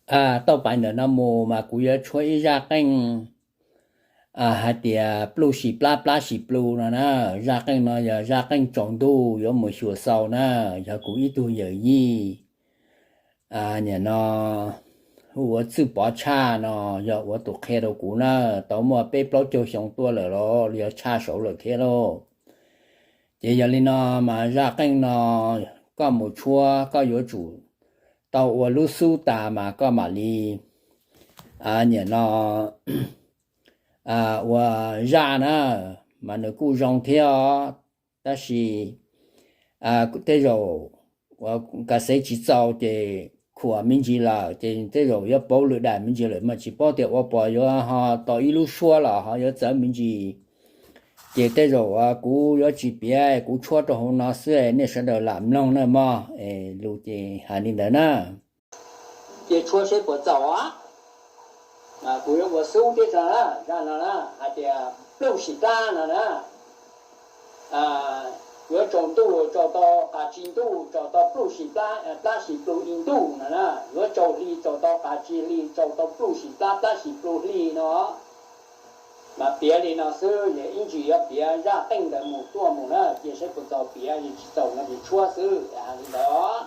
Tau pais ntawm no mus mas kuv yuav tshuab ib zaj qeej hais tias pluj sis plab plab sis pluj no na. Zaj qeej no yog zaj qeej tsaus ntuj yuav mus xyuas xaus na. Yog kuv ib tug yawm yij, nim no hu ua Txwj Pov Tshaj no, yog ua tus qhia rau kuv na, tau muaj peb plaub caug xyoo tuaj lawm los yog tshaj saud lawm thiab lauj. Ces yog li no mas zaj qeej no koj mus tshuab koj yuav tsum tau ua lub xub tas mas koj mam li, nim no ua zaj na, mas nws kuj zoo thiab os. Tab sis tej zaum ua kas xev tsis txaus ces khuam me ntsis lawm ces tej zaum yuav pauv lwm daim me ntsis lawm mas tsis paub tias ua pos yuav ho tau ib lub suab los ho yuav txawv me ntsis. Ces tej zaum kuv yuav tsis piav, kuv tshuab rau hauv no xwb, nej sawv daws lam mloog na mog. Lus ces hais li ntawd na. Ces tshuab seb puas txaus. Kuv yuav ua xub thiab tso na, zaj no na hais tias pluj sis plab no na. Yuav tsaus ntuj tsaus tau qav tsi ntuj, tsaus tau pluj sis plab, plab sis pluj ib ntuj no na. Yuav tsaus hli tsaus tau qav tsi hli, tsaus tau pluj sis plab, plab sis pluj hli no. Mas piav li no xwb, yog ib ntsis yuav piav zaj qeej ntawd mus tuaj mus na, cia seb puas txaus piav, yog tsis txaus no ces tshuab xwb, hais li ntawd os.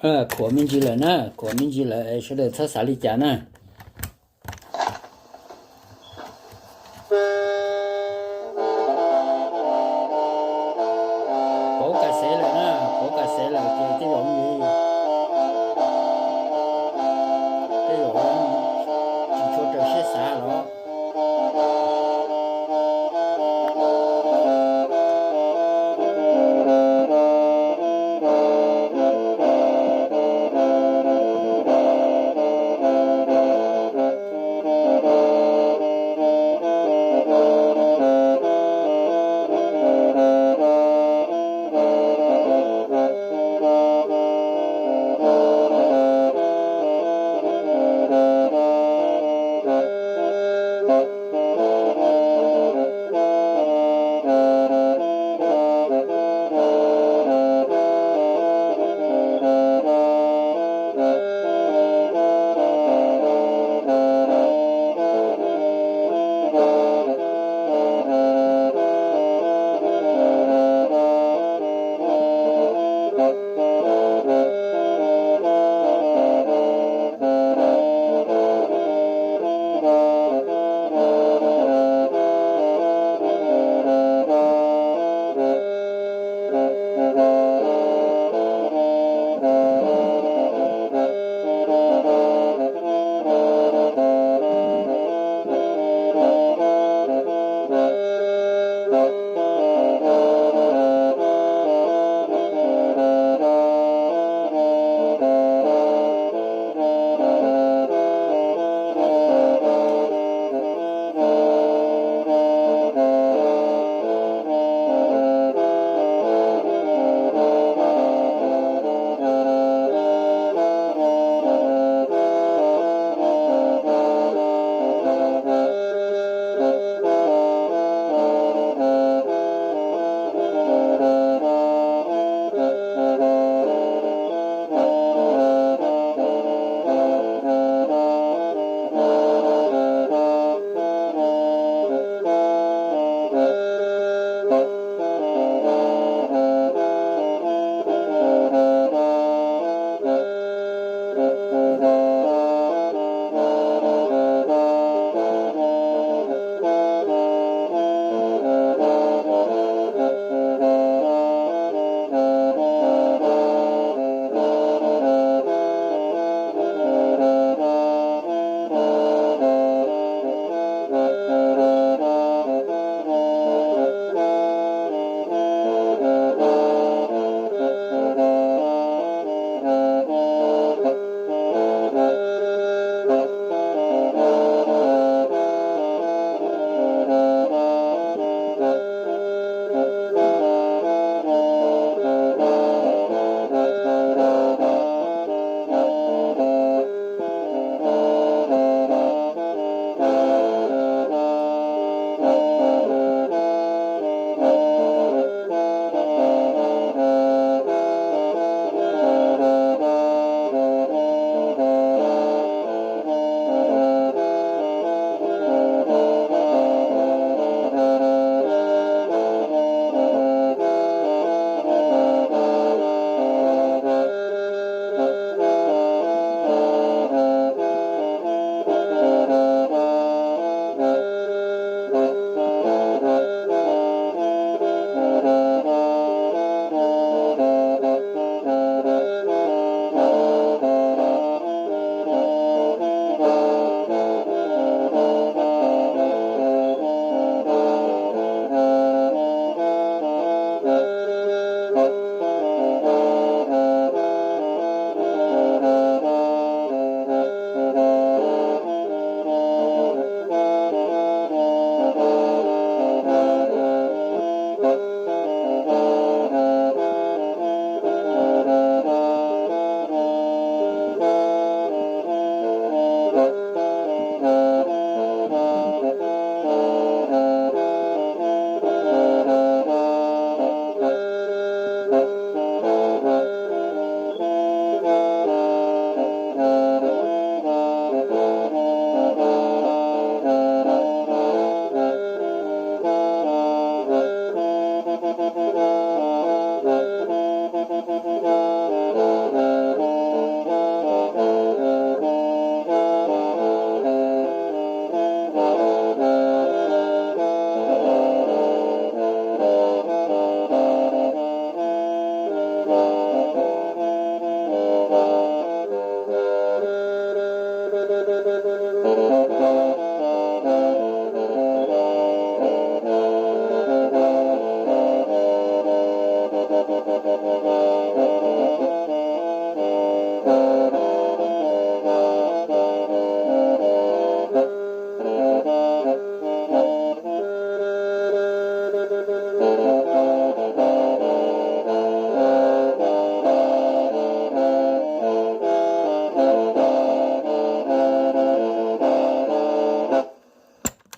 Khuam me ntsis lawm na, khuam me ntsis lawm, sawv daws txhob xav li cas na. Pauv kas xev lawm na, pauv kas xev lawm ces tej zaum, tej zaum tsis tshua raws siab xav los.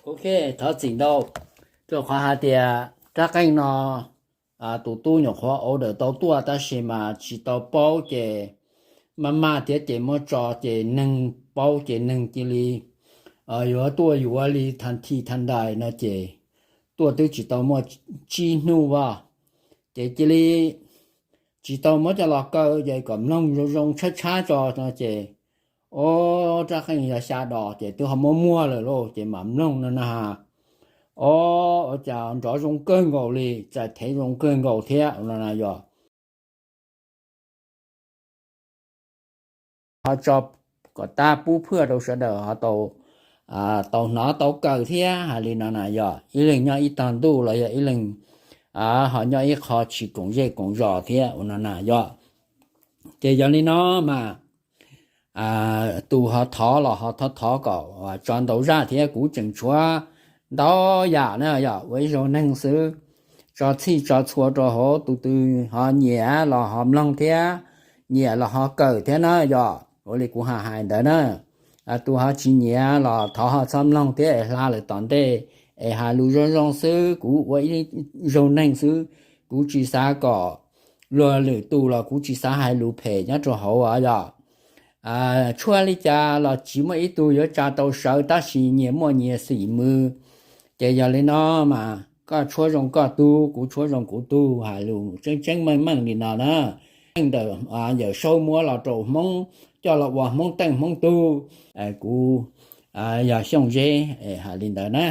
Ok, thov txim ntau, rau qhov hais tias rab qeej no tus tub nyuam qhuav order tau tuaj tab sis mas tsis tau paub ces maj maj thiab ces muab tso ces neeg paub ces neeg cia li yuav tuaj yuav li thas thi thas ntais no ces tuaj twb tsis tau muaj tsib hnub as, ces cia li tsis tau muab coj los kaw ces kom mloog zoo zoo tshab tshab tso no ces, o, rab qeej yog xya dos ces twb ho muab muag lawm lauj ces mam mloog no na. O, ua cas nrov zoo kawg nkaus li, txais thev zoo kawg nkaus thiab no na yog. Ho tso kom tab pub phwaj rau sawv daws ho tau hnov tau kawm thiab hais li no na yog. Ib leeg nyob ib tog ntuj los yog ib leeg ho nyob ib qho tsis koom zej koom zos thiab ua no na yog. Ces yog li no mas tus ho thov los ho thov thov kom tso ntau zaj thiab kuv tseem tshuav ntau yam na yog, ua ib zaug neeg xwb tso txhij tso txhua rau hauv, tus twg ho nyiam los ho mloog thiab, nyiam los ho kawm thiab na yog. Ua li kuv hais hais ntawd na, tus ho tsis nyiam los thov ho txhob mloog thiab es hla lawm tom ntej es hais lus zoo zoo xwb. Kuv ua ib zaug neeg xwb, kuv tsis xav kom luag lwm tus los kuv tsis xav hais lus phem nyob rau hauv yog. Tshuaj li cas los tsis muaj ib tug yuav tsa tau sawv tab sis nyias muaj nyias xim mws. Ces yog li no mas koj tshuab zoo koj tug, kuv tshuab zoo kuv tug, hais lus tseeb tseeb meej meej li no na. Ntawm Yawm Saub muab los rau Hmoob coj los ua Hmoob teej Hmoob tug, kuv yog Xyooj Zeb hais li ntawd na.